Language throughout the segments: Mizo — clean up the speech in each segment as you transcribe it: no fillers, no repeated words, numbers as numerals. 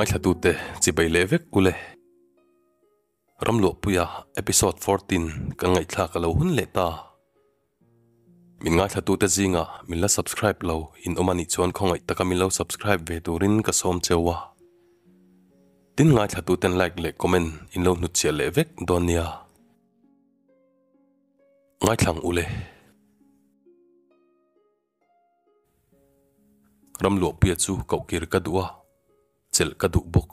Ngaithlatute chibai leh vek ule. Ramluahpuia episode 14 kan ngaihthlak a lo hun leh ta. Min ngaithlatute zingah min la subscribe lo in awm anih chuan khawngaih taka min lo subscribe ve turin ka sawm cheu a. Tin ngaithlatuten like leh comment in lo hnutchhiah leh vek dawn nia. Ngaithlang ule. Ramluahpuia chu kohkir ka duh a, chelh ka duh bawk.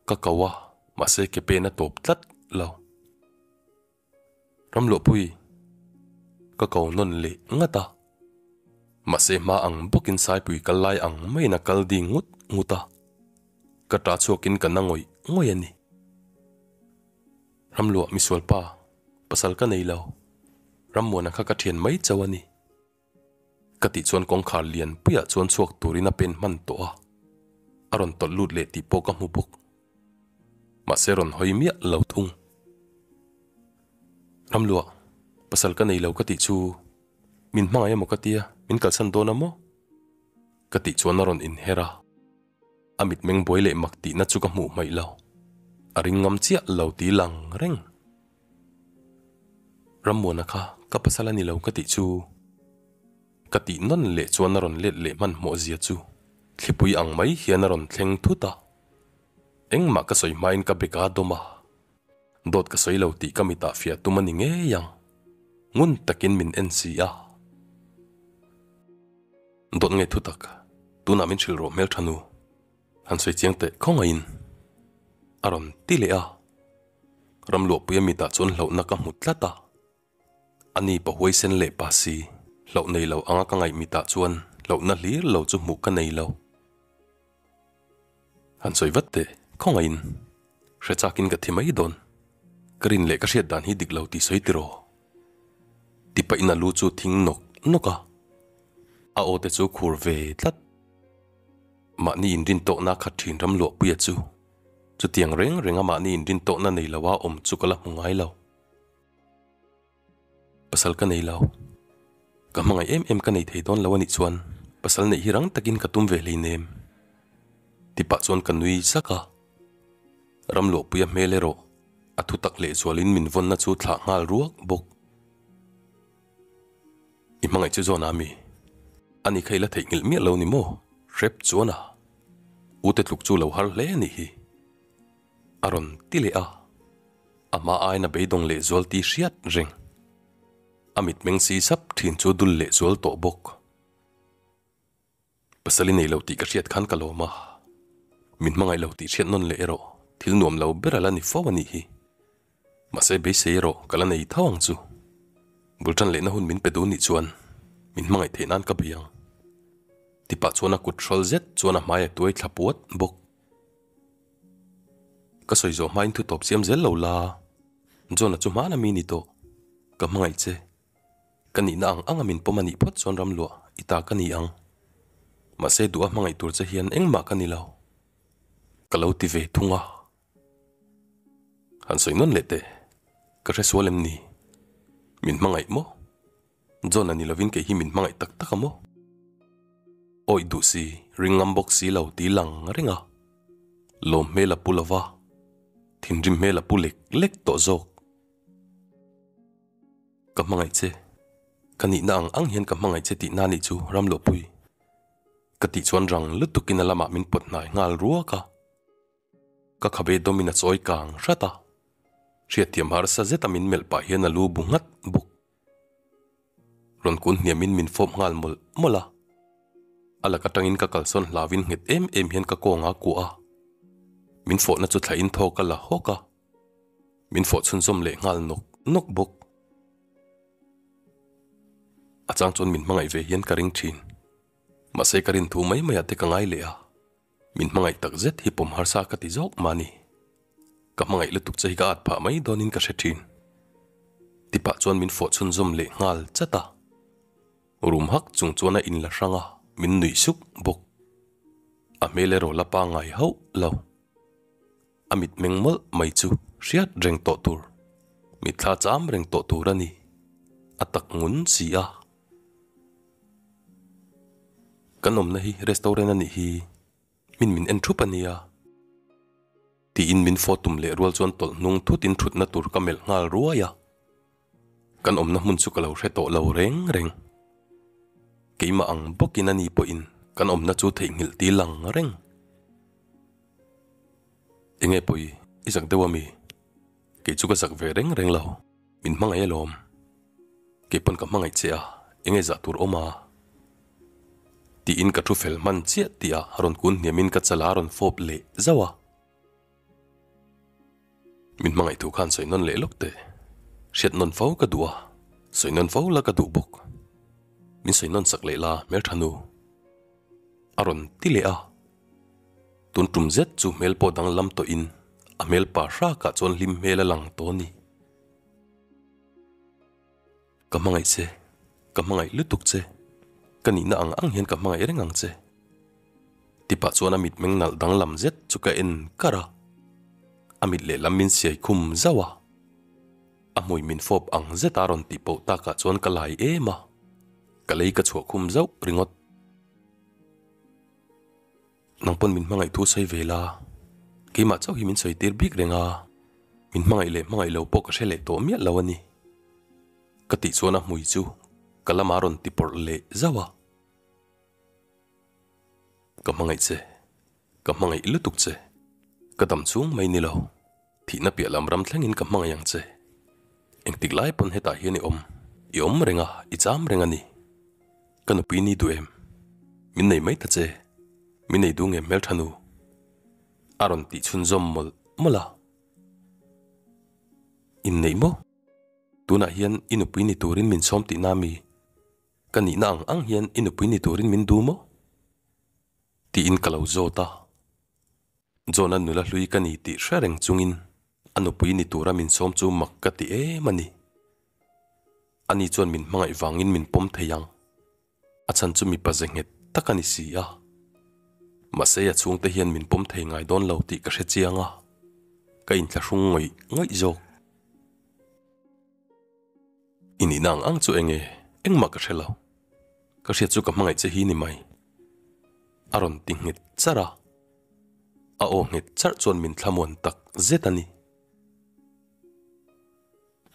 Ka ko a, mahse ke pen a tawp tlat lo. Ramluahpui, ka ko nawn leh ngat a, mahse hma ang bawkin Saipui kal lai ang maiin a kal ding ngut ngut a, ka ta chhuakin ka na ngawih ngawih a ni. Ramluah misual pa, pasal ka nei lo. Rammuana kha ka thian mai chauh a ni. Ka tih chuan kawngkhar lian puiah chuan chhuak turin a pen hman tawh a, a rawn tawlh lut leh tih pawh ka hmu bawk. Mahse rawn hawi miah lo thung. Ramluah, pasal ka nei lo ka tih chu min hmangaih emaw ka tia, min kalsan dawn a maw? Ka tih chuan a rawn inher a. A mitmeng buai leh mak tihna chu ka hmuh hmaih lo. A ring ngam chiah lo ti lang reng. Rammuana kha ka pasal a ni lo ka tih chu ka tih nawn leh chuan a rawn let leh hmanhmawh zia chu thlipui ang mai hian a rawn thleng thut a. Engmah ka sawi hmain ka bek a dawm a. Dawt ka sawi lo tih ka mitah fiah tum a ni ngei ang. Ngun takin min en si a. Dawt nge thu tak, tunah min hrilh rawh hmeltha nu, han sawi chiang teh khawngaihin a rawn ti leh a. Ramluahpuia mitah chuan hlauhna ka hmu tlat a, ani pa huaisen leh pa si hlauh nei lo anga ka ngaih mitah chuan hlauhna hlir lo chu hmuh ka nei lo. Han sawi vat teh khawngaihin hre chakin ka thi mai dawn, ka rin leh ka hriat dan hi dik lo tih sawi tiraw? Ti pahin a lu chu thing nawk nawk a, a aw te chu khur ve tlat. Mahni inrin tawhna khat thin ram luahpuia chu chutiang reng renga mahni inrin tawhna nei loa awm chu ka la hmu ngai lo. Pasal ka nei lo. Ka hmangaih em em ka nei thei dawn lo a nih chuan pasal neih hi rang takin ka tum ve hleinem. Ti pah chuan ka nui zak a. Ramluahpuia hmel erawh a thu tak lehzualin min vawnna chu thlah nghal ruak bawk. I hmangaih chu zawn a mi? Ani kha i la theihnghilh miah lo ni maw? Hrep chuan a u te tluk chu lo har hle a nih hi. A rawn ti leh a. A hma aiin a beidawng lehzual tih hriat reng. A mitmeng si sap thin chu dul lehzual tawh bawk. Pasal i nei lo tih ka hriat khan ka lawm a, min hmangaih lo tih hriat nawn leh erawh thil nuam lo ber a la ni fo a nih hi. Mahse beisei erawh ka la nei tho ang chu. Bul tan lehna hun min pe dun nih chuan min hmangaih theih nan ka bei ang. Tipah chuan a kut hrawl zet chuan a hmai a tuai thla puat bawk. Ka sawi zawh hmain thu tawp siam zel lo la, John-a chu hmana mi ni tawh. Ka hmangaih che. Ka nihna ang anga min pawm a nih phawt chuan ramluah i ta ka ni ang. Mahse duha hmangaih tur che hian engmah ka ni lo. Ka lo ti ve thung a. Han sawi nawn leh teh, ka hre sual em ni? Min hmangaih maw? John a ni lovin kei hi min hmangaih tak tak a maw? Awih duh si, ring ngam bawk si lo ti lang reng a. Lawm hmel a pu lova, thinrim hmel a pu lek lek tawh zawk. Ka hmangaih che. Ka nihna ang ang hian ka hmangaih che tihna nih chu Ramluahpui. Ka tih chuan rang lutukin a lamah min pawt hnai nghal ruak a. Ka khabe dawmin a chawi kang hrat a. Hriatthiam harsa zeta min melh pah hian a lu bu nghat bawk. Rawn kun hniamin min fawp nghal mawlh mawlh a. A lak atangin ka kalsawn hlauin nghet em em hian ka kawngah a kuah a. Min fawhna chu thlahin thaw ka la hawk a. Min fawh chhunzawm leh nghal nawk nawk bawk. A chang chuan min hmangaih ve hian ka ring thin. Mahse ka rin thu mai maiah te ka ngai leh a. Min hmangaih tak zet hi pawm harsa ka ti zawk mahni. Ka hmangaih lutuk che hi ka at phah mai dawnin ka hre thin. Tipah chuan min fawh chhunzawm leh nghal chat a. Rum hak chung chuan a inla hrang a, min nuih suk bawk. A hmel erawh la pangngai hauh lo. A mitmeng mawlh mai chu hriat reng tawh tur, mitthla cham reng tawh tur a ni. A tak ngun si a. Kan awmna hi restaurant a nih hi. Min min en thup a nia. Tiin min fawh tum leh rual chuan tawlh hnung thutin thutna tur ka melh nghal ruai a. Kan awmna hmun chu ka lo hre tawh lo reng reng. Keimah ang bawkin a ni pawhin kan awmna chu theihnghilh ti lang reng. Enge pawi i zak deuh ami? Kei chu ka zak ve reng reng lo, min hmangaih alawm. Kei pawn ka hmangaih che a, enge zah tur awm a? Tiin ka thu fel hman chiah tih a rawn kun hniamin ka chala a rawn fawp leh zauh a. Min hmangaih thu khan sawi nawn leh lawk teh. Hriat nawn fo ka duh a, sawi nawn fo la ka duh bawk. Min sawi nawn sak leh la hmeltha nu. A rawn ti leh a. Tun tum zet chu hmel pawh danglam tawhin a hmel pa hrakah chuan hlim hmel a lang tawh a ni. Ka hmangaih che, ka hmangaih lutuk che, ka nihna ang ang hian ka hmangaih reng ang che. Tipah chuan a mitmeng nalh danglam zet chu ka en kar a, a mit lehlam min siai khum zauh a. A hmui min fawp ang zeta rawn tih poh takah chuan ka lai em a, ka lei ka chhuah khum zauh ringawt. Nang pawn min hmangaih thu sawi ve la, keimah chauh hi min sawi tir bik reng a, min hmangaih leh hmangaih lo pawh ka hre leh tawh miah lo a ni. Ka tih chuan a hmui chu ka lamah rawn ti pawrh leh zauh a. Ka hmangaih che, ka hmangaih lutuk che, ka dam chhung mai ni lo, thihna piah lam ram thlengin ka hmangaih ang che. Engtik lai pawn hetah hian i awm, i awm reng a, i cham reng a ni. Ka nupui ni duh em? Min nei mai ta che, min nei duh nge hmeltha nu? A rawn tih chhunzawm mawlh mawlh a. Inneih maw? Tunah hian i nupui ni turin min sawm tihna mi? Ka nihna ang ang hian i nupui ni turin min duh maw? Tiin ka lo zawt a. John-a nula hlui ka ni tih hre reng chungin a nupui ni tura min sawm chu mak ka ti em a ni. Ani chuan min hmangaih vangin min pawm thei ang. A chhan chu mipa ze nghet tak a ni si a. Mahse a chhungte hian min pawm thei ngai dawn lo tih ka hre chiang a, ka inthlahrung ngawih ngawih zawk. I nihna ang ang chu enge engmah ka hre lo. Ka hriat chu ka hmangaih che hi ni mai. A rawn ti nghet charh a. A aw nghet charh chuan min thlamuan tak zet a ni.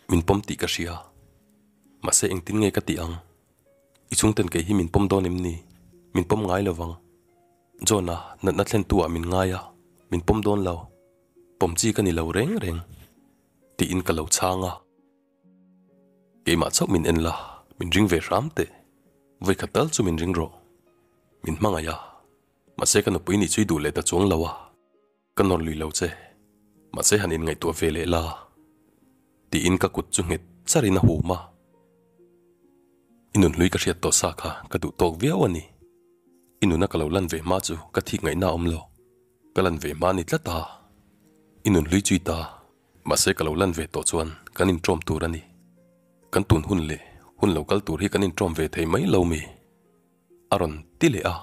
Min pawm tih ka hria. Mahse engtin nge ka tih ang? I chhungten kei hi min pawm dawn em ni? Min pawm ngai lo vang. John-a natna thlentu ah min ngai a, min pawm dawn lo. Pawm chi ka ni lo reng reng. Tiin ka lo chhang a. Keimah chauh min en la, min ring ve hram teh. Vawikhat tal chu min ring rawh. Min hmangaih a. Mahse ka nupui nih chu i duh leh ta chuang lo a. Ka nawr lui lo che. Mahse han inngaihtuah ve leh la. Tiin ka kut chu nghet charin a hum a. I nun hlui ka hriat tawh sa kha ka duh tawk viau a ni. I nuna ka lo lan ve hma chu ka thik ngaihna a awm lo. Ka lan ve hma ni tlat a. I nun hlui chui ta. Mahse ka lo lan ve tawh chuan kan inṭawm tur a ni. Kan tun hun leh hun lo kal tur hi kan inṭawm ve thei mai lo mi? A rawn ti leh a.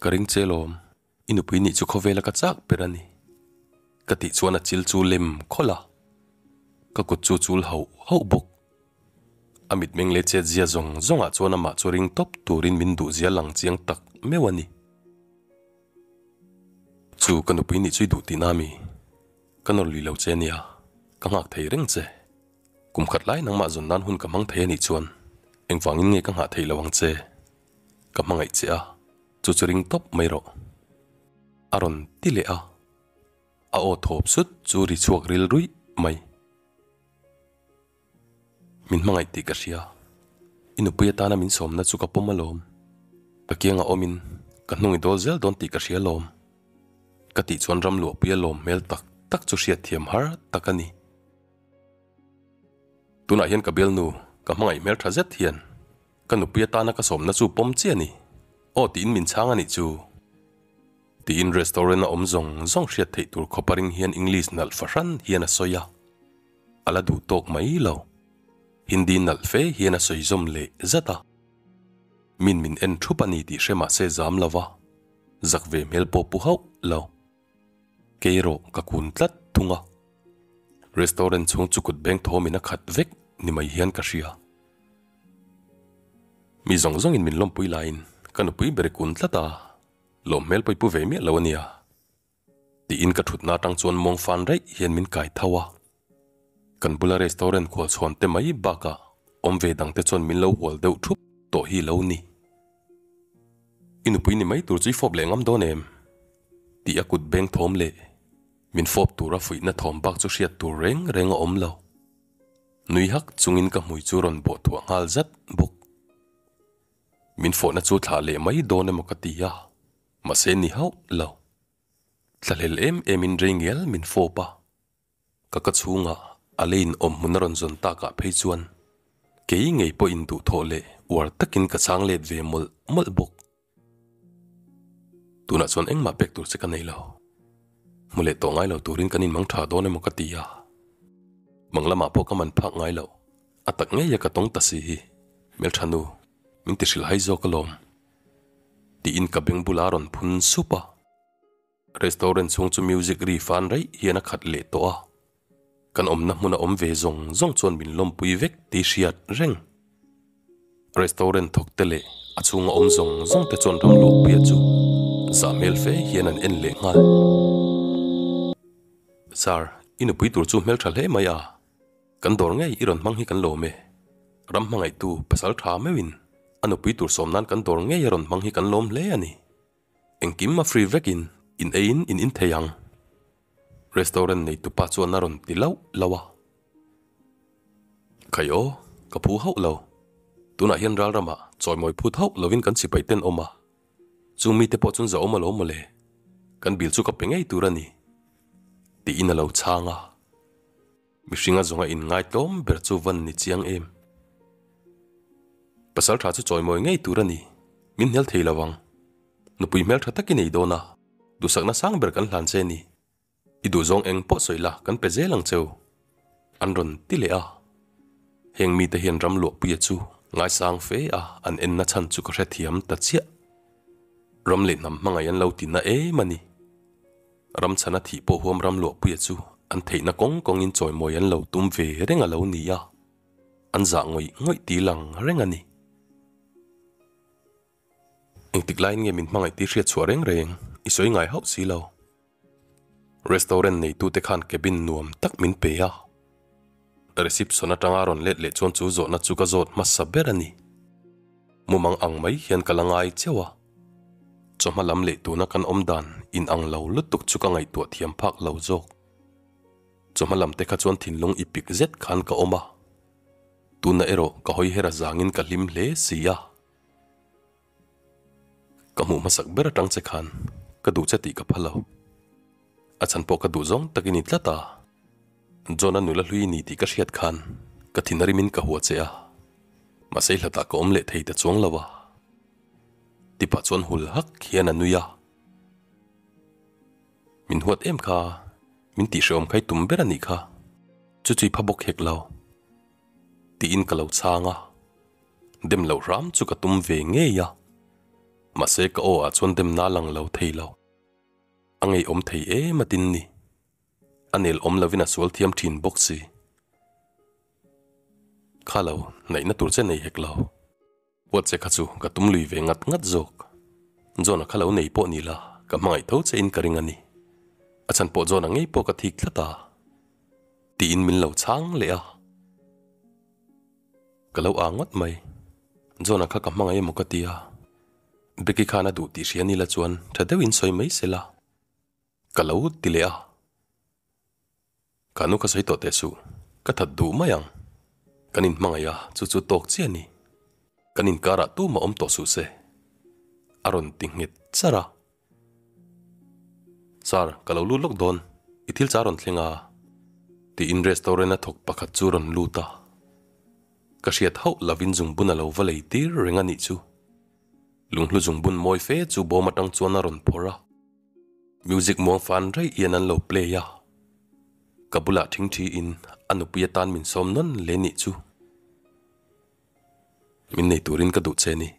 Ka ring che lawm, i nupui nih chu khawvela ka chak ber a ni. Ka tih chuan a chil chu lem khawlh a, ka kut chu chul hauh hauh bawk. A mitmeng leh chet zia zawng zawngah chuan amah chu ring tawp turin min duh zia lang chiang tak meuh a ni. Chu ka nupui nih chu i duh tihna mi? Ka nawr lui lo che nia, ka nghak thei reng che. Kum khat lai nangmah zawn nan hun ka hmang thei a nih chuan engvangin nge ka nghah theih lo ang che? Ka hmangaih che a, chu chu ring tawp mai rawh. A rawn ti leh a, a aw thawp sut chu ri chhuak ril ruih mai. Min hmangaih tih ka hria, i nupui atana min sawmna chu ka pawm alawm. Ka kiangah awmin ka hnung i dawl zel dawn tih ka hria alawm. Ka tih chuan ram luahpui alawm hmel tak tak chu hriatthiam har tak a ni. Tunah hian ka bialnu, ka hmangaih hmel tha zet hian ka nupui atana ka sawmna chu pawm chiah a ni. Aw tiin min chhang a nih chu. Tiin restaurant a awm zawng zawng hriat theih tur khawpa ring hian English nalh fahran hian a sawi a. A la duh tawk mai lo. Hindi nalh fe hian a sawi zawm leh zat a. Min min en thup a ni tih hre mahse zam lo va, zak ve hmel pawh pu hauh lo. Kei erawh ka kun tlat thung a, restaurant chhung chu kut beng thawmin a khat vek ni mai hian ka hria. Mi zawng zawngin min lawmpui laiin ka nupui ber kun tlat a. Lawm hmel pawh i pu ve miah lo a nia. Tiin ka thutna atang chuan mawng fan raih hian min kai tho a. Kan bula restaurant khual chhawn te mai bakah awm ve dang te chuan min lo hual deuh thup tawh hi lo ni. I nupui ni mai tur chu i fawp leh ngam dawn em? Tih a kut beng thawm leh min fawp tura fuihna thawm bak chu hriat tur reng reng a awm lo. Nui hak chungin ka hmui chu rawn bawh thuah nghal zat bawk. Min fawhna chu thlah leh mai dawn emaw ka ti a, mahse ni hauh lo. Thlahlel em emin rei ngial min fawp a, ka ka chhungah a leiin awm hmun a rawn zawn takah phei chuan kei ngei pawh induhthawh leh uar takin ka chang let ve mawlh mawlh bawk. Tunah chuan engmah pek tur che ka nei lo. Hmu leh tawh ngai lo turin kan inmang tha dawn emaw ka ti a. Mang lamah pawh ka man phak ngai lo. A tak ngei a ka tawng ta si hi. Hmeltha nu, min ti hrilh hai zawk alawm. Tiin ka beng bula rawn phun sup a. Restaurant chhung chu music ri fan raih hian a khat leh tawh a. Kan awmna hmuna awm ve zawng zawng chuan min lawmpui vek tih hriat reng. Restaurant thawk te leh a chhunga awm zawng zawng te chuan ram luhpuia chu zah hmel fe hian an en leh nghal. Sir, i nupui tur chu hmeltha hle mai a, kan dawr ngei i rawn hmang hi kan lawm e. Ram hmangaihtu pasal tha meuhin a nupui tur sawm nan kan dawr ngei a rawn hmang hi kan lawm hle a ni. Engkim a free vekin in eiin in in thei ang. Restaurant neitupa chuan a rawn ti lauh lauh a. Khai aw, ka phu hauh lo. Tunah hian ral ramah chawimawi phut hauh lovin kan sipai ten awm a. Chung mite pawh chuan zahawm alawm mawle. Kan bill chu ka pe ngei tur a ni. Tiin a lo chhang a. Mihringa zawnga inngai tlawm ber chu van ni chiang em? Pasal tha chu chawimawi ngei tur a ni, min hnial thei lo ang. Nupui hmel tha tak i nei dawn a, duhsakna sang ber kan hlan che ni. I duhzawng eng pawh sawi la kan pe zel ang cheu. An rawn ti leh a. Heng mite hian ram luahpuia chu ngaisang fe a an enna chhan chu ka hrethiam ta chiah. Ram leh hnam hmangaih an lo ti na em a ni. Ram chhana thih pawh huam ram luahpuia chu an theihna kawng kawngin chawimawi an lo tum ve reng a lo ni a, an zah ngawih ngawih ti lang reng a ni. Engtik laiin nge min hmangaih tih hriat chhuah reng reng i sawi ngai hauh si lo. Restaurant neitute khan cabin nuam tak min pe a. Reception atanga rawn let leh chuan chu zawhna chu ka zawt hmasa ber a ni. Mumang ang mai hian ka la ngai cheuh a. Chawhma lam leh tuna kan awm dan in ang lo lutuk chu ka ngaihtuah thiam phak lo zawk. Chawhma lam te kha chuan thinlung i pik zet khan ka awm a. Tuna erawh ka hawi her a zangin ka hlim hle si a. Ka hmuh hmasak ber atang che khan ka duh che tih ka pha lo. A chhan pawh ka duh zawng tak i ni tlat a. John-a nula hlui i ni tih ka hriat khan ka thin a rimin ka hua che a. Mahse i hlatah ka awm leh thei ta chuang lo a. Tipah chuan hul hak hian a nui a. Min huat em kha, min tihhrehawm kha i tum ber a nih kha, chu chu i pha bawk hek lo. Tiin ka lo chhang a. Dem loh hram chu ka tum ve ngei a, mahse ka aw ah chuan demna a lang lo thei lo. A ngeiawm thei em a tin ni. A nel awm lovin a sual thiam thin bawk si. Kha lo, naihna tur che nei hek lo. Huat che kha chu ka tum lui ve ngat ngat zawk. John-a kha lo nei pawh ni la, ka hmangaih tho che in ka ring a ni. A chhan pawh John-a ngei pawh ka thik tlat a. Tiin min lo chhang leh a. Ka lo aa ngawt mai. John-a kha ka hmangaih emaw ka ti a. Becky khan a duh tih hria ni la chuan tha deuhin sawi mai se la. Ka lo ti leh a. Ka nu ka sawi tawh teh suh, ka that duh mai ang. Kan inhmangaih a, chu chu tawk chiah a ni. Kan inkarah tumah awm tawh suh se. A rawn ti nghet char a. Sir, ka lo lut lawk dawn, i thil cha rawn thleng a. Tiin restaurant a thawk pakhat chu rawn lut a. Ka hriat hauh lovin zungbun a lo va lei tir reng a nih chu. Lunghlu zungbun mawi fe chu bawm atang chuan a rawn phawrh a. Music muang fan raih hian an lo play a. Ka bulah thingthi in a nupui atan min sawm nawn le nih chu. Min nei turin ka duh che ni,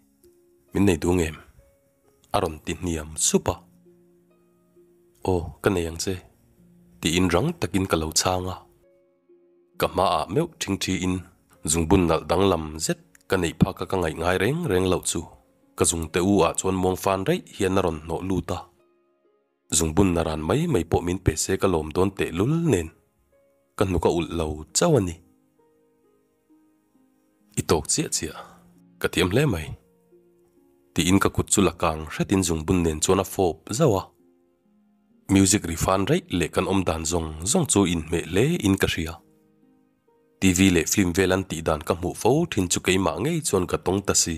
min nei duh ngem? A rawn ti hniam sup a. Aw, ka nei ang che, tiin rang takin ka lo chhang a. Ka hmaah meuh thingthi in zungbun nalh danglam zet ka neih phaka ka ngaih ngai reng reng loh chu. Ka zungte u ah chuan muang fan raih hian a rawn hnawh lut a. Zungbun naran mai mai pawh min pe se ka lawm dawn tehlul nen ka hnuk a ulh lo chauh a ni. I tawk chiah chiah, ka thiam hle mai. Tiin ka kut chu la kang hretin zungbun nen chuan a fawp zauh a. Music ri fan raih leh kan awm dan zawng zawng chu inhmeh hle in ka hria. TV leh film vel an tih dan ka hmuh fo thin chu keimah ngei chuan ka tawng ta si.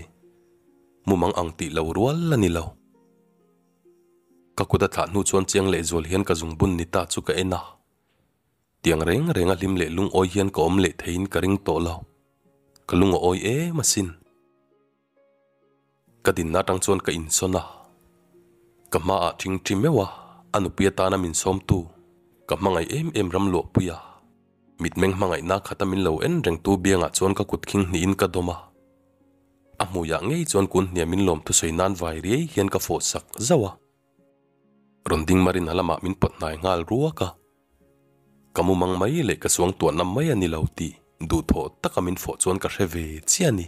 Mumang ang tih lo rual a ni lo. Ka kut a thlah hnu chuan chiang lehzual hian ka zungbun ni ta chu ka en a. Tiang reng reng a hlim leh lungawi hian ka awm leh theiin ka ring tawh lo. Ka lung a awi em asin. Ka dinna atang chuan ka insawn a. Ka hmaah thingthi meuh a, a nupui atana min sawmtu, ka hmangaih em em ram luahpui a. Mitmeng hmangaihna khata min lo en rengtu biangah chuan ka kut khing hnihin ka dawm a. A hmuiah ngei chuan kun hniam min lawm thusawi nan vai riai hian ka fawh sak zauh a. Rawn ding marin a lamah min pawt hnai nghal ruak a. Ka mumang mai leh ka suangtuahna mai a ni lo tih duhthawh taka min fawh chuan ka hre ve chiah a ni.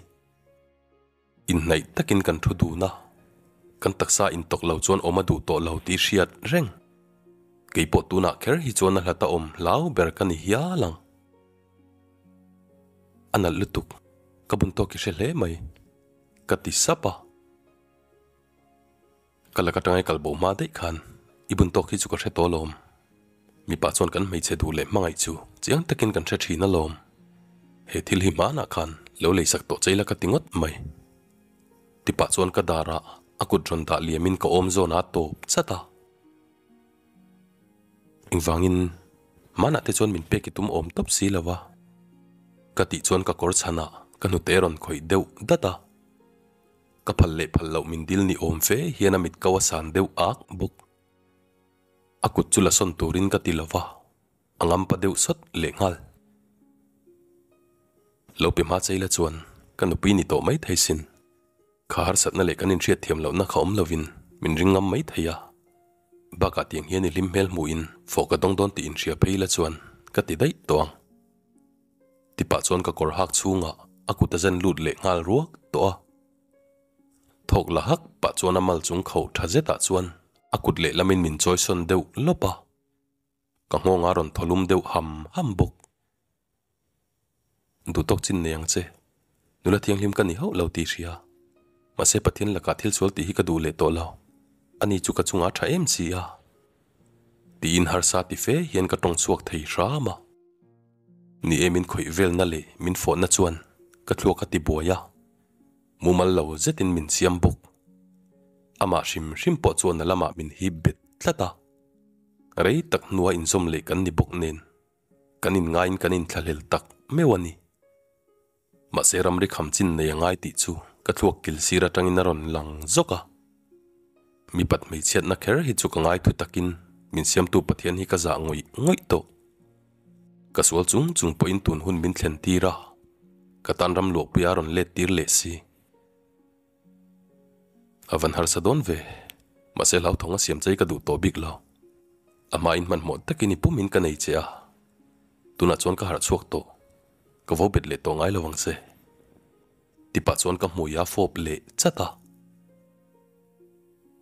Inhnaih takin kan thu dun a, kan taksa intawk lo chuan awm a duh tawh lo tih hriat reng. Keipawh tunah kher hi chuan a hlata awm hlau ber ka ni hial ang. A nalh lutuk, ka bun tawk i hre hle mai, ka ti sap a. Ka lak atanga i kal bo hma daih khan i bun tawk hi chu ka hre tawh alawm. Mipa chuan kan hmeichhe duh leh hmangaih chu chiang takin kan hre thin alawm. He thil hi hmanah khan lo leisak tawh che ila ka ti ngawt mai. Tipah chuan ka darah a kut rawn dah liamin ka awm zawn a tawp chat a. Engvangin hmanah te chuan min pek i tum awm tawp si lo a. Ka tih chuan ka kawr chhanah ka hnute rawn khawih deuh dat a. Ka phal leh phal loh min dil ni awm fe hian a mit ko a san deuh ak bawk. A kut chu la sawn turin ka ti lo va, a ngampa deuh sawt leh nghal. Lo pe hma cheila chuan ka nupui ni tawh mai thei sin. Kha harsatna leh kan inhriat thiam lohna kha awm lovin min ring ngam mai thei a. Bakah tiang hian i hlim hmel hmuhin fawh ka dawng dawn tih inhria phei la chuan ka ti daih tawh ang. Tipah chuan ka kawr hak chhungah a kut a zen lut leh nghal ruak tawh a. Thawk la hak pah chuan a mal chung kho tha zetah chuan a kut lehlamin min chawi sawn deuh lawp a. Ka nghawng a rawn thaw lum deuh ham ham bawk. Duhtawk chin nei ang che. Nula thianghlim ka ni hauh lo tih hria. Mahse Pathian lakah thil sual tih hi ka duh leh tawh lo. Ani chu ka chungah a tha em si a. Tiin harsa ti fe hian ka tawng chhuak thei hram a. Ni e min khawih velna leh min fawhna chuan ka thluak a ti buai a, mumal lo zetin min siam bawk. Amah hrim hrim pawh chuan a lamah min hip bet tlat a, rei tak hnua inzawm leh kan ni bawk nen kan inngaiin kan inthlahlel tak meuh a ni. Mahse ramri kham chin nei a ngai tih chu ka thluak kil sir atangin a rawn lang zawk a. Mipat hmeichhiatna kher hi chu ka ngai thu takin min siamtu Pathian hi ka zah ngawih ngawih tawh. Ka sual chung chung pawhin tun hun min thlen tir a, ka tan ram luahpuia a rawn let tir leh si. A van harsa dawn ve, mahse hlauthawng a siam chei ka duh tawh bik lo. A hmain hmanhmawh takin i pumin ka nei che a, tunah chuan ka harh chhuak tawh. Ka vo bet leh tawh ngai lo ang che. Tipah chuan ka hmui a fawp leh chat a.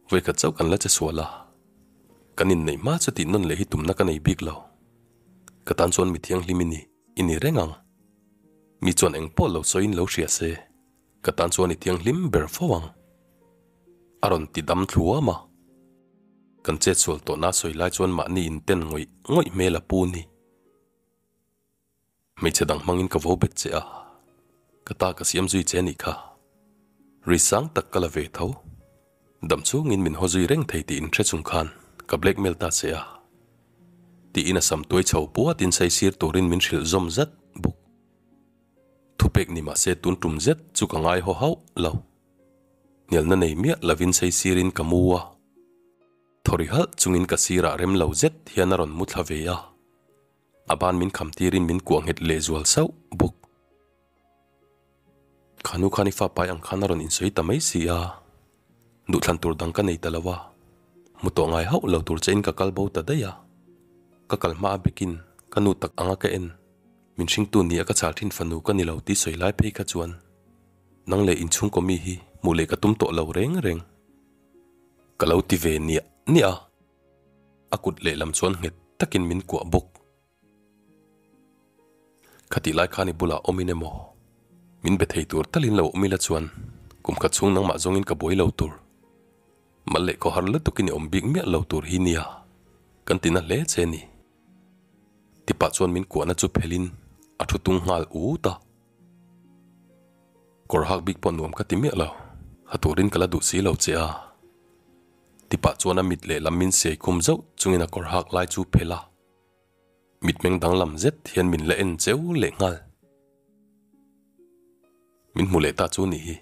Vawikhat chauh kan la che sual a. Kan inneih hma chu tih nawn leh hi tumna ka nei bik lo. Ka tan chuan mi thianghlim i ni, i ni reng ang. Mi chuan eng pawh lo sawiin lo hria se, ka tan chuan i thianghlim ber fo ang. A rawn ti dam thluam a. Kan chetsual tawhna sawi lai chuan mahni inten ngawih ngawih hmel a pu ni. Hmeichhe dang hmangin ka vo bet che a, ka ta ka siam zui che anih kha. Ri sang tak ka la ve tho. Dam chungin min haw zui reng thei tih inhre chung khan ka blackmail ta che a. Tiin a sam tuai chho puatin saisir turin min hrilh zawm zat bawk. Thupek ni mahse tun tum zet chu ka ngai haw hauh lo. Hnialna nei miah lovin saisirin ka mu a. Thawri halh chungin ka sirah rem lo zet hian a rawn mu thla ve a. A ban min kham tirin min kuah nghet leh zual sauh bawk. Khanu khan i fa pai ang khan a rawn insawi ta mai si a, duhthlan tur dang ka nei ta lo a, hmu tawh ngai hauh lo tur chein ka kal bo ta daih a. Ka kal hma a bikin ka nu tak anga ka en, min hringtu ni a ka chhal thin fanu ka ni lo tih sawi lai phei kha chuan nang leh inchhungkaw mi hi Hmuh leh ka tum tawh lo reng reng. Ka lo ti ve niah niah a, a kut lehlam chuan nghet takin min kuah bawk. Khatih lai khan i bulah awmin emaw, min be thei tur talin lo awm ila chuan kum khat chhung nangmah zawngin ka buai lo tur. Mal leh khawhar lutukin i awm bik miah lo tur hi nia, kan ti na hle che ni. Tipah chuan min kuahna chu phelin a thu tung nghal ut a. Kawr hak bik pawh nuam ka ti miah lo, ha turin ka la duh si lo che a. Tipah chuan a mit lehlam min siai khum zauh chungin a kawr hak lai chu phelh a. Mitmeng danglam zet hian min la en cheu leh nghal. Min hmu leh ta chu nih hi.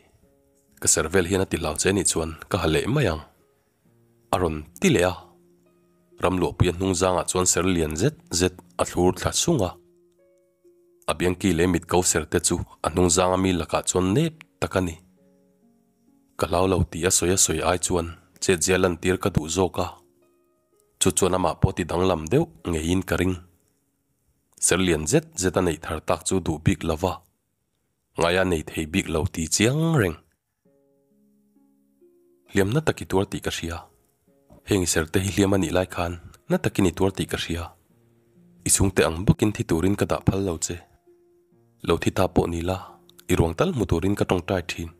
Ka ser vel hian a ti hlau che nih chuan ka ha leh mai ang. A rawn ti leh a. Ramluahpuia hnung zangah chuan ser lian zet zet a thlur thla sung a. A biangki leh mit ko ser te chu a hnung zanga mi lakah chuan nep tak a ni. Ka hlau lo tih a sawi a sawi ai chuan chetzia lantir ka duh zawk a. Chu chuan amah pawh ti danglam deuh ngeiin ka ring. Ser lian zet zet a neih thar tak chu duh bik lo va, ngaia nei thei bik lo ti chiang reng. Hliam na tak i tuar tih ka hria. Heng i ser te hi hliam a nih lai khan na takin i tuar tih ka hria. I chhungte ang bawkin thi turin ka dah phal lo che. Lo thi ta pawh ni la, i ruang tal hmu turin ka tawngtai thin.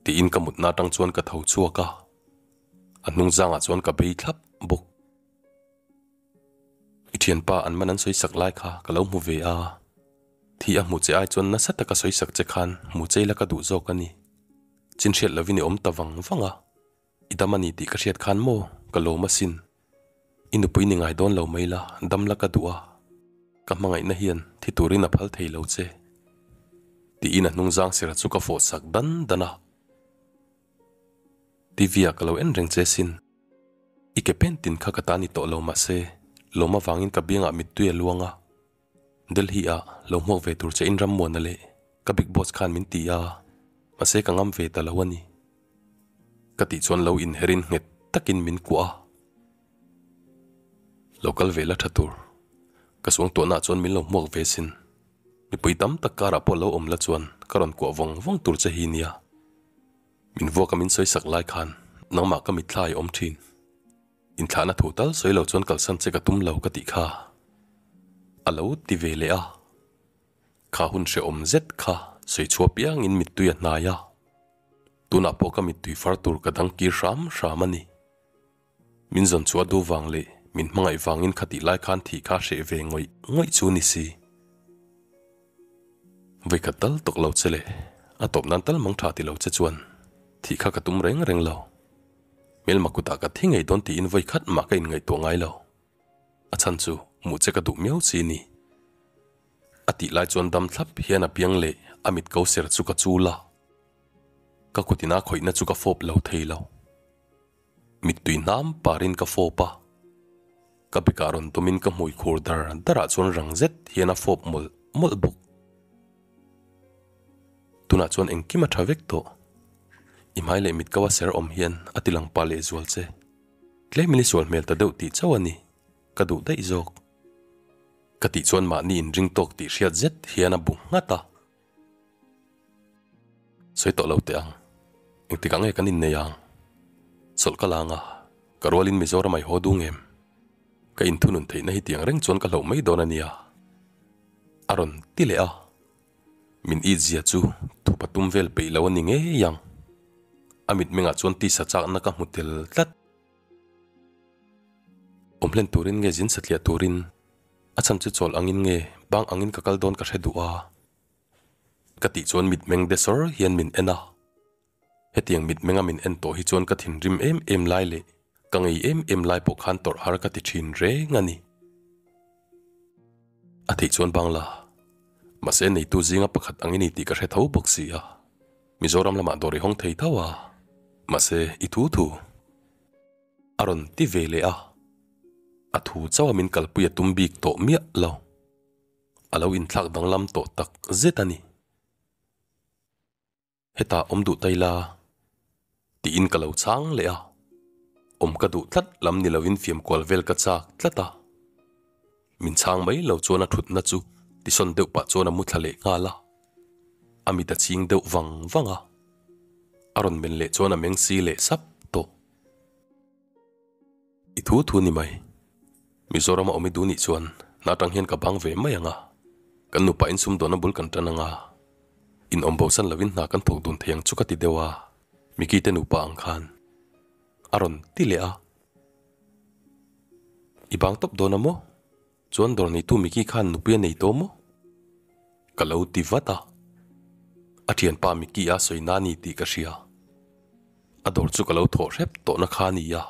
Tiin ka mutna atang chuan ka tho chhuak a. A hnung zangah chuan ka bei thlap bawk. I thianpa an man an sawi sak lai kha ka lo hmu ve a, thi a hmu che ai chuan nasa taka sawi sak che khan hmu che ila ka duh zawk a ni. Chin hriat lovin i awm ta vang vang a, i dam a ni tih ka hriat khan maw ka lawm asin. I nupui ni ngai dawn lo mai la, dam la ka duh a, ka hmangaihna hian thi turin a phal thei lo che. Tiin a hnung zang sira chu ka fawh sak dan dan a. TV ah ka lo en reng che sin. I ke pen tin kha ka ta ni tawh lo mahse lawm avangin ka biangah mittui a luang a. Delhi ah lo hmuak ve tur che in Rammuana leh ka big boss khan min ti a, mahse ka ngam ve ta lo a ni. Ka tih chuan lo inherin nghet takin min kuah a. Lo kal ve la tha tur. Ka suangtuahna ah chuan min lo hmuak ve sin. Mipui tam tak karah pawh lo awm la chuan ka rawn kuah vawng vawng tur che hi nia. Min vuaka min sawi sak lai khan nangmah ka mitthla i awm thin. Inthlahna thu tal sawi lo chuan kalsan che ka tum lo ka tih kha a lo ti ve leh a. Kha hun hrehawm zet kha sawi chhuah piangin mittui a hnai a. Tunah pawh ka mittui far tur ka dang kir hram hram a ni. Min zawn chhuah duh vang leh min hmangaih vangin khatih lai khan thih kha hreh ve ngawih ngawih chu ni si. Vawikhat tal tawk lo che le, a tawp nan tal mang tha ti lo che chuan thih kha ka tum reng reng lo. Hmelma kutah ka thi ngei dawn tiin vawikhat mah ka inngaihtuah ngai lo. A chhan chu hmuh che ka duh miau chi ni. A tih lai chuan dam thlap hian a piang leh a mit ko ser chu ka chul a. Ka kutin a khawihna chu ka fawp lo thei lo. Mittui hnam parin ka fawp a, ka bikah rawn tumin ka hmui khur dar darah chuan rang zet hian a fawp mawlh mawlh bawk. Tunah chuan engkim a tha vek tawh. I hmai leh mit ko a ser awm hian a ti lang pah lehzual che. Tlemin i sual hmel ta deuh tih chauh a ni, ka duh daih zawk. Ka tih chuan mahni inring tawk tih hriat zet hian a bu nghat a. Sawi tawh lo teh ang. Engtikah nge kan innei ang? Chawlh ka lang a, ka rualin Mizoram a i haw dung em? Ka inthunun theihna hi tiang reng chuan ka hlauh mai dawn a nia. A rawn ti leh a. Min it zia chu thupa tum vel peih lo a ni ngei ang. A mitmengah chuan tisa chakna ka hmu tel tlat. Awm hlen turin nge zin satliah turin a chhan chu chawl angin nge bang angin ka kal dawn ka hre duh a. Ka tih chuan mitmeng de sawr hian min en a, hetiang mitmenga min en tawh hi chuan ka thinrim em em lai leh ka ngei em em lai pawh khan tawrh har ka ti thin reng a ni. A theih chuan Bangla, mahse neitu zinga pakhat ang i ni tih ka hre tho bawk si a, Mizoram lamah dawr i hawng thei tho a, mahse i thu thu a rawn ti ve leh a, a thu chauha min kalpui a tum bik tawh miah lo. A lo inthlak danglam tawh tak zet a ni. Hetah awm duh ta ila tiin ka lo chhang leh a, awm ka duh tlat lam ni lovin fiamkual vel ka chak tlat a. Min chhang mai lo chuan a thutna chu tisawn deuh pah chuan a mu thla leh nghal a, a mit a chhing deuh vang vang a. A rawn men leh chuan a meng si leh sap tawh. I thu thu ni mai. Mizoram a awm i duh nih chuan hna atang hian ka bang ve mai ang a, kan nupa in sumdawnna bul kan tan ang a, in awm bosan lovin hna kan thawk dun thei ang chu ka ti deuh a, Mickey te nupa ang khan a rawn ti leh a. I bang tawp dawn a maw? Chuan dawr neitu Mickey khan nupui a nei tawh maw? Ka lo ti vat a. A thianpa Mickey a sawi na ni tih ka hria. A dawr chu ka lo thawh hrep tawhna kha a ni a.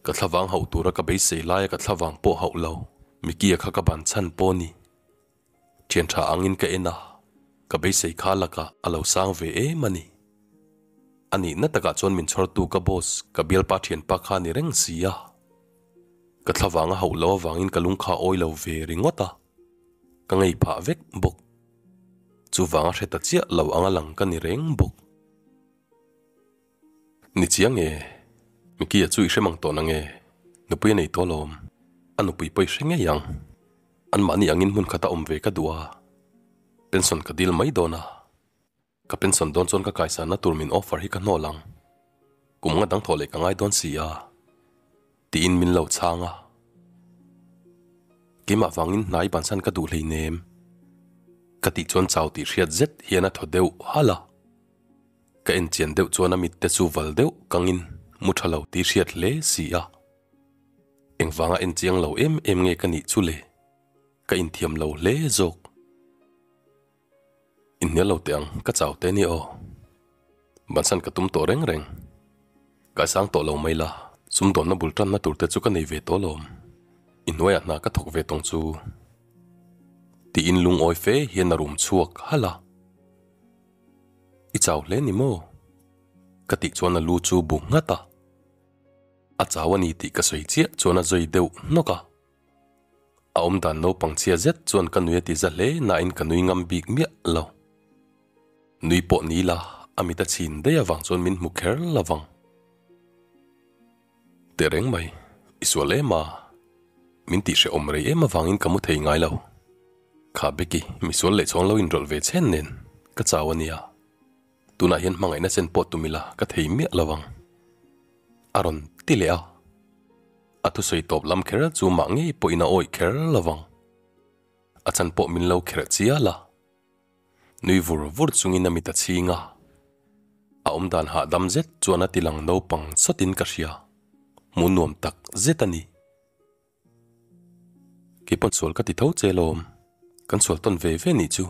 Ka thlavang hauh tura ka beisei laia ka thlavang pawh hauh lo Mickey-a kha ka ban chhan pawh a ni. Thian tha angin ka en a, ka beisei kha lakah a lo sang ve em a ni. A nihna takah chuan min chhawrtu ka boss, ka bialpa thianpa kha a ni reng si a. Ka thlavang a hauh lo avangin ka lung kha a awi lo ve ringawt a, ka ngei phah vek bawk. Chuvang a hre ta chiah lo anga lang ka ni reng bawk. Ni chiang e, Mickey-a chu i hre mang tawh nange, nupui a nei tawh alawm, a nupui pawh i hre ngei ang. Anmahni angin hmun khata awm ve ka duh a, pension ka dil mai dawn a. Ka pension dawn chuan ka kaisanna tur min offer hi ka hnawl ang. Kum nga dang thawh leh ka ngai dawn si a, tiin min lo chhang a. Keimah vangin hnai bansan ka duh hleinem, ka tih chuan chau tih hriat zet hian a thaw deuh halh a. Ka enchian deuh chuan a mitte chu val deuh kangin mu tha lo tih hriat hle si a. Engvanga enchiang lo em em nge ka nih chu le? Ka inthiam lo hle zawk. Inhnial lo teh ang, ka chau te ni aw. Bansan ka tum tawh reng reng. Kaisang tawh lo mai la, sumdawnna bul tanna tur te chu ka nei ve tawh lawm. I hnuaiah hna ka thawk ve tawng chu. Tiin lungawi fe hian a rum chhuak halh a. I chau hle ni maw? Ka tih chuan a lu chu bu nghat a. A chau a ni tih ka sawi chiah chuan a zawi deuh hnawk a. A awm dan naupang chhia zet chuan ka nui a ti za hle nain ka nui ngam bik miah lo. Nui pawh ni la, a mit a chhin daih avang chuan min hmu kher lo vang. Tehreng mai, i sual em a, min tih hrehawm rei em avangin ka mu thei ngai lo. Kha Becky, misual leh chhawng lo inrawlh ve chhen nen ka chau a nia. Tunah hian hmangaihna chen pawh tum ila ka thei miah lo ang. A rawn ti leh a. A thusawi tawp lam kher chu mah ngei pawhin a awih kher lo vang. A chan pawh min lo kherh chial a. Nui vur vur chungin a mit a chhing a. A awmdan hahdam zet chuan a ti lang naupang sawtin ka hria. Hmuh nuam tak zet a ni. Kei pawn sual ka ti tho che lawm. Kan sual tawn ve ve nih chu.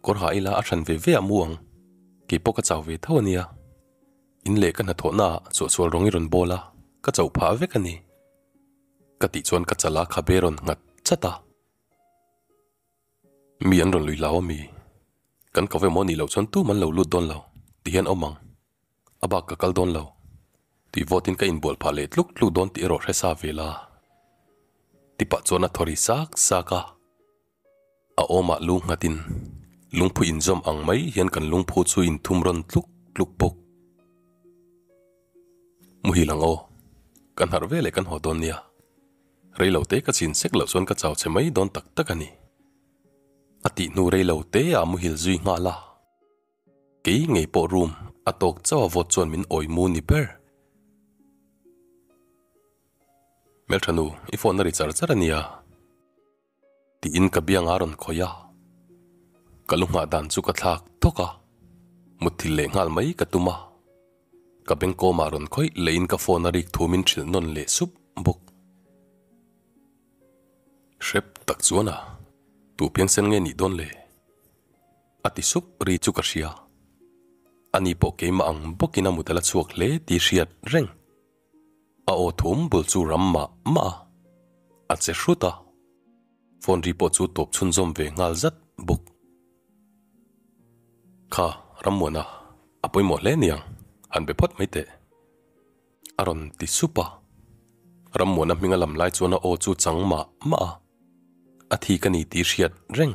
Kawr ha ila a hran ve ve ah mu ang. Kei pawh ka chau ve tho a nia. In leh ka hnathawhna ah chhuahchhual rawng i rawn bawl a, ka chauh phah vek a ni. Ka tih chuan ka chala khabe rawn nghat chat a. Mi an rawn lui hlau a mi? Kan ko ve maw nih loh chuan tum an lo lut dawn lo ti hian awm ang. A bak ka kal dawn lo. Tui vawtin ka inbual phah leh tluk tluk dawn tih erawh hre sa ve la. Tipah chuan a thaw ri sak sak a. A awmah lu nghatin lungphu inzawm ang mai hian kan lungphu chu inthum rawn tluk tluk bawk. Muhil ang aw, kan harh ve leh kan haw dawn nia. Rei lo te ka chin sek loh chuan ka chau che mai dawn tak tak a ni. A tih hnu rei lo te ah muhil zui nghal a. Kei ngei pawh room a tawk chauh a vawt chuan min awi mu ni ber. Hmeltha nu, i phone a ri char char a nia. Tiin ka biang a rawn khawih a, ka lu nghah dan chu ka thlak thawk a, mutthilh leh nghal mai ka tum a, ka bengkawmah rawn khawih lehin ka phone a rik thu min hrilh nawn leh sup bawk. Hrep tak chuan a, tu piangsen nge nih dawn le? A ti sup ri chu ka hria. Ani pawh keimah ang bawkin a mut a la chhuak hle tih hriat reng. A aw thum bul chu ram mah mah a, a che hrut a, phone ri pawh chu tawp chhunzawm ve nghal zat bawk. Kha, Rammuana, a pawimawh hle niang, han be phawt mai teh. A rawn ti sup a, Rammuana hminga lam lai chuan a aw chu chang mah mah a, a thik a ni tih hriat reng.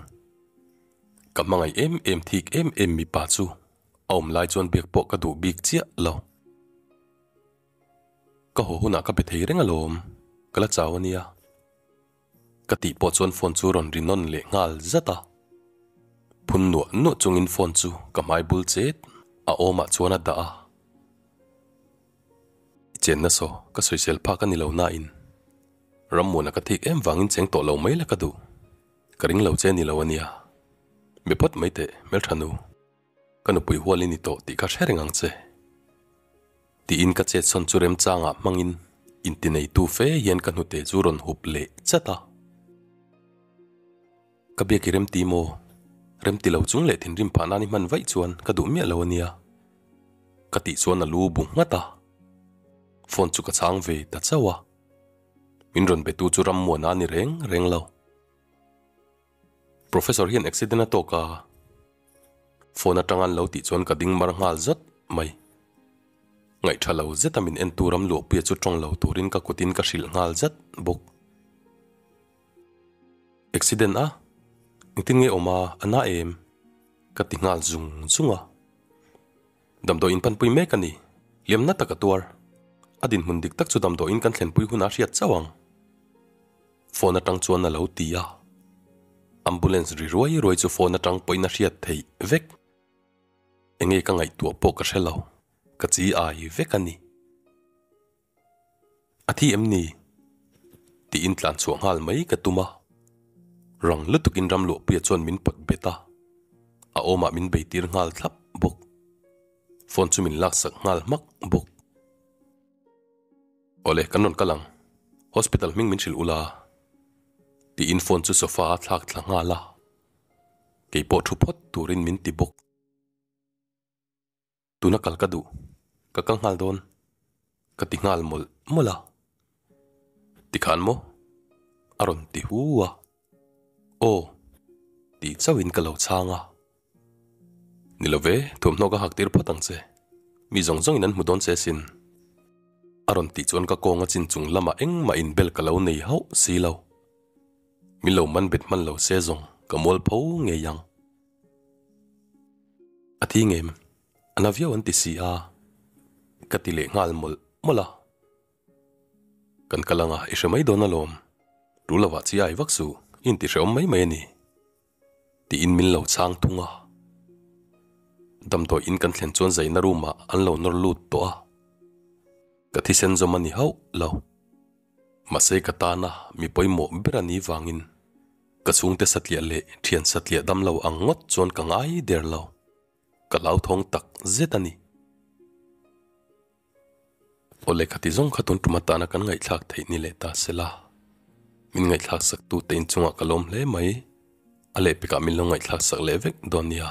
Ka hmangaih em em thik em em mipa chu a awm lai chuan biak pawh ka duh bik chiah lo. Ka haw hunah ka be thei reng alawm, ka la chau ania. Ka tih pawh chuan phone chu rawn ri nawn leh nghal zat a. Phun nuah nuah chungin phone chu ka hmai bul chet. A awmah chuan a dah a. I chenna saw ka sawisel phak a ni lo nain Rammuana ka thik em vangin cheng tawh lo mai la ka duh. Ka ring lo che ni lo a nia. Be phawt mai teh hmeltha nu. Ka nupui hual i ni tawh tih kha hre reng ang che. Tiin ka chetsawn chu remchangah hmangin intineitu fe hian ka hnute chu rawn hup leh chat a. Ka biak i remti maw? Remti lo chung leh thinrim phah nan i hman vaih chuan ka duh miah lo a nia. Ka tih chuan a lu bu nghat a. Phone chu ka chhang ve ta chauh a. Min rawn betu chu Rammuana a ni reng reng lo. Professor hian accident a tawk a, phone atang an lo tih chuan ka ding mar nghal zat mai. Ngaihtha lo zeta min entu Ramluahpuia chu tawng lo turin ka kutin ka hrilh nghal zat bawk. Accident a? Engtin nge awm a, a na em? Ka ti nghal zung zung a. Damdawi in panpui mek a ni. Liamna tak a tuar. A dinhmun dik tak chu damdawi in kan thlenpui hunah a hriat chauh ang. Phone atang chuan a lo ti a. Ambulance ri ruai ruai chu phone atang pawhin a hriat theih vek. Enge ka ngaihtuah pawh ka hre lo. Ka chi ai vek a ni. A thi em ni? Tiin tlan chhuah nghal mai ka tum a. Rang lutukin Ramluahpuia chuan min pawt bet a. A awmah min beitir nghal thlap bawk. Phone chu min laksak nghal hmak bawk. Awle, kan rawn kal ang. Hospital hming min hrilh ula. Tiin phone chu sofa a thlak thla nghal a. Kei pawh thu phawt turin min ti bawk. Tuna kal ka duh. Ka kal nghal dawn. Ka ti nghal mawlh mawlh a. Tikhan maw? A rawn ti hu a. Aw. Tih chauhin ka lo chhang a. Ni lo ve, thuamhnaw ka hak tir phawt ang che. Mi zawng zawngin an hmu dawn che sin. A rawn tih chuan ka kawnga chin chung lamah engmah inbel ka lo nei hauh si lo. Min lo man bet hman lo se zawng ka mual pho ngei ang. A thi ngem, a na viau an ti si a, ka ti leh nghal mawlh mawlh a. Kan kal anga i hre mai dawn alawm, tul lovah chi ai vak suh, i inti hrehawm mai mai a ni, tiin min lo chhang thung a. Damdawi in kan thlen chuan zaina room ah an lo nawr lut tawh a, ka thisen zawm a ni hauh lo. Mahse ka tana mi pawimawh ber a nih vangin ka chhungte satliah leh thian satliah dam lo ang ngawt chuan ka ngai der lo. Ka hlauthawng tak zet a ni. Aw lehkha ti zawng kha tun tum atana kan ngaihthlak theih ni leh ta sela. Min ngaihthlak sak tute inchungah ka lawm hle mai. A lehpekah min lo ngaihthlak sak leh vek dawn nia.